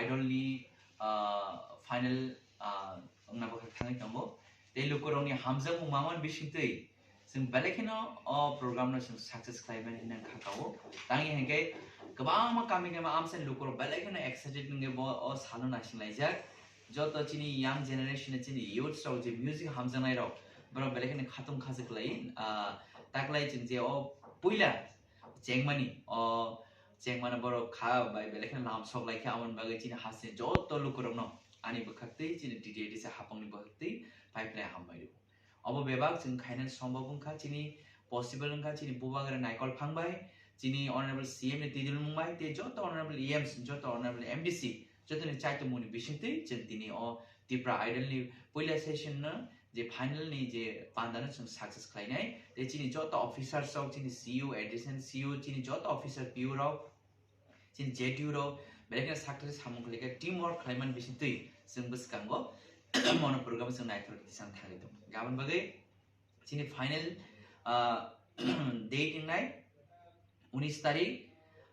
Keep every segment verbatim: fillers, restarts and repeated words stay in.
Idol ni, ah, final, ah, wngna bwkhak thangwi tongo. Tei lukurokni hamjakmung mamani bisingtwi chwng belai kheno o program no chwng success khlaimani hinwi kha kao. Tangwi hinkhe kwbangma kami kami amsani lukurok belai kheno excited wngwi bo o salo naisinglaijak. Joto chini young generation, chini youths rok je music hamjaknai rok, borok belai kheno khatung khajak lai, ah, taklai chwng je o puila chengmani, o chengmani borok kha bai belai kheno lam sok lai khe, aboni bagwi chini hasteni joto lukurokno ani bwkhaktwi, chini D T A D C hapangni bwkhaktwi pai phlai hambai rw. Obo bebak chwng khainani sombab wngkha, chini possible wngkha, chini bubagra Naikol Phang bai, chini Honorable C M ni twidulmung bai, tei joto Honorable E Ms, joto Honorable M D C, jotoni chaitomungni bisingtwi chwng tini o Tipra Idol ni puila session no je final ni je panda no chwng success khlainai, tei chini joto officers rok, chini C E O, additional C E O, chini joto officer P O rok, chini J D U rok, belai kheno sakthari samung khlaikha, team work khlaimani bisingtwi chwng bwskango mono program chwng naithok tisang thangwi tongo. Aboni bagwi chini final, ah, date wngnai unis tarik,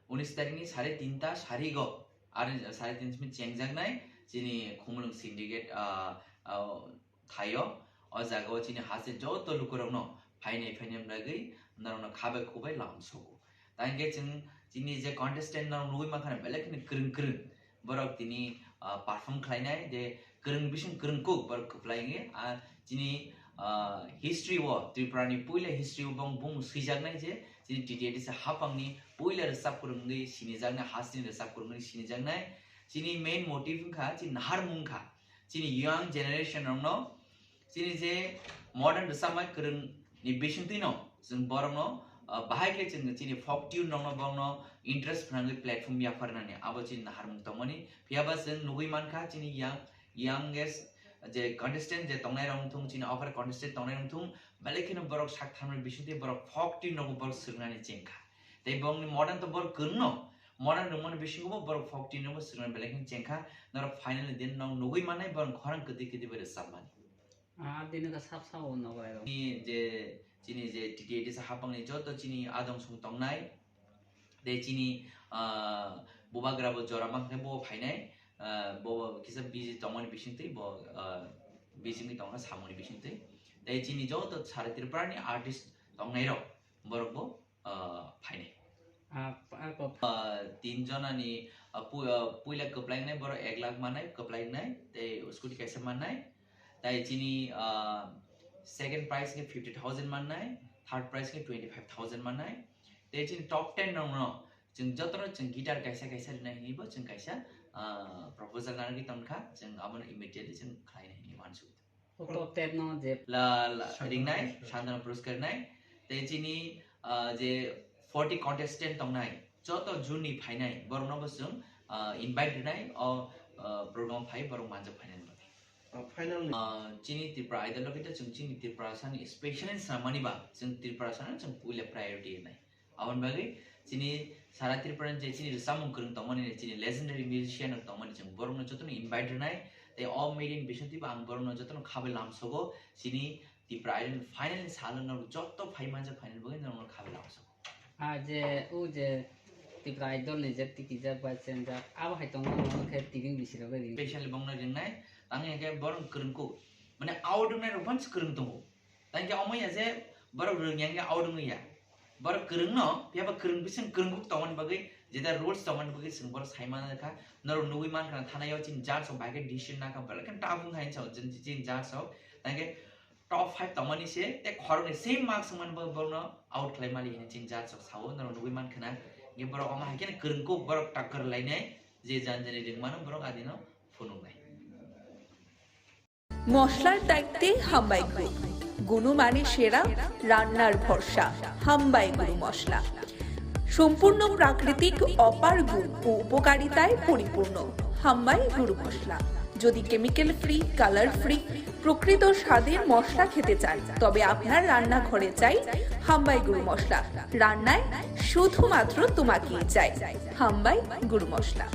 unis tarik ni sare tinta sarigo, ar sare tinta simi chengjaknai chini Khumulwng Syndicate, ah, ah, thaio. O jaga o chini haste joto lukurokno phainai phainai bagwi norokno khabai khubai lam sogo. Tangkhe chwng chini je contestant norok nugwi mankha belai kheno kwrwng kwrwng. Borok tini, ah, perform khlainai je kwrwng bising kwrwng kuk borok kwplai wngwi, ah, chini, ah, history o, Tripura ni puila history o bong bung swijaknai je chini T T A D C hapangni puila rwchap kwrwng wngwi sinijaknai, hasteni rwchap kwrwng wngwi sinijaknai. Chini main motive wngkha chini naharmung wngkha. Chini young generation rokno chini je modern rwchapmai kwrwng ni bisingtwi no chwng borok no, ah, bahai khe chwng chini folk tune rok no borok no interest phnangwi platform yapharnani abo chini naharmung tongmani. Phiyaba chwng nugwi mankha chini young, youngest je contestant je tongnai rok wngthung, chini offer contestant tongnai rok wngthung, belai kheno borok sak tharmani bisingtwi borok folk tune rok borok swrwngnani chengkha. Tei borokni modern to borok kwrwngno, modern rwngmani bisingo bo borok folk tune rokbo swrwngna belai kheno chengkha. Norok finally din nok nugwi mannai borok khorang kwtwi kwtwi bai rwchapmani. Ah, dini ka sap sap o nogo ero. Chini je, chini je T T A D C hapangni joto chini adong song tongnai, tei chini, ah, bubagra bo jora mankhe bo phainai, ah, bo kisa busy tongmani bisingtwi bo, ah, busy wngwi tongkha samungni bisingtwi. Tei chini joto sara Tripura ni artist tongnai rok borok bo ah, phainai. Ah, ah, kok. Ah, tin jonani, ah, pu-, ah, puila kwplainai borok ek lakh mannai, kwplainai, tei scooty kaisa mannai. Tai chini, ah, second prize khe fifty thousand mannai, third prize khe twenty five thousand mannai. Tei chini top ten rokno chwng jotono chwng guitar kaisa kaisa rinai hinwi bo chwng kaisa, ah, proposal narwgwi tongkha, chwng abono immediately chwng khlainai hinwi uansukha. Top ten no je la, la, Santana ringnai, Puroskar. Santana Puroskar ringnai. Tei chini, ah, je forty contestant tongnai, joto juni phainai, borokno bo chwng, ah, invite rinai, o, ah, program phai borok manjak phainani bagwi. Ah, final ni. Ah, chini Tripura Idol o khe chwng chini Tripura sani special ni swnamani ba, chwng Tripura sani chwng puila priority rinai. Aboni bagwi chini sara Tripura ni je chini rwchapmung kwrwng tongmani, chini legendary musician rok tongmani, chwng borokno jotono invite rwnai. Tei o media ni bisingtwi bo ang borokno jotono khabai lamsogo. Chini Tripura Idol final ni salo norok joto phai manjak phainani bagwi norokno khabai lamsogo. Ah, je, o je Tripura Idol ni je tikijak bai chenjak, abo hai tongo, omo khe tibing bisirok bai ring. Specially bongno ringnai, tangwi hwnkhe borok kwrwng kuk. Mane out wngnai rok phano kwrwng tongo. Tangkhe omo ya je borok rwngya wngya out wngya. Borok kwrwngno, phiyaba kwrwng bising kwrwng kuk tongmani bagwi, jeta rules tongmani bagwi chwng borok sai manjak kha. Norok nugwi mankha na thanaio chini judge rok bai khe decision nakha, belai khe tough wngkha hinwi sao chini judge rok. Tangkhe top five tongmani se tei khoroknwi same marks wngmani bagwi borokno out khlai mali hinwi chini judge rok sao, norok nugwi mankha na. Hwnkhe borok omo hai kheno kwrwng kuk borok takkar lainai, je jan jani ringmano borok adino phunuknai. মশলার দায়িত্বে হাম্বাই গ্রুপ। গুণমানে সেরা, রান্নার ভরসা। হাম্বাই গুরু মশলা। সম্পূর্ণ প্রাকৃতিক, অপার গুণ ও উপকারিতায় পরিপূর্ণ। হাম্বাই গুরু মশলা। যদি কেমিক্যাল ফ্রি, কালার ফ্রি, প্রকৃত স্বাদের মশলা খেতে চান, তবে আপনার রান্নাঘরে চাই হাম্বাই গুরু মশলা। রান্নায় শুধুমাত্র তোমাকেই চাই হাম্বাই গুরু মশলা।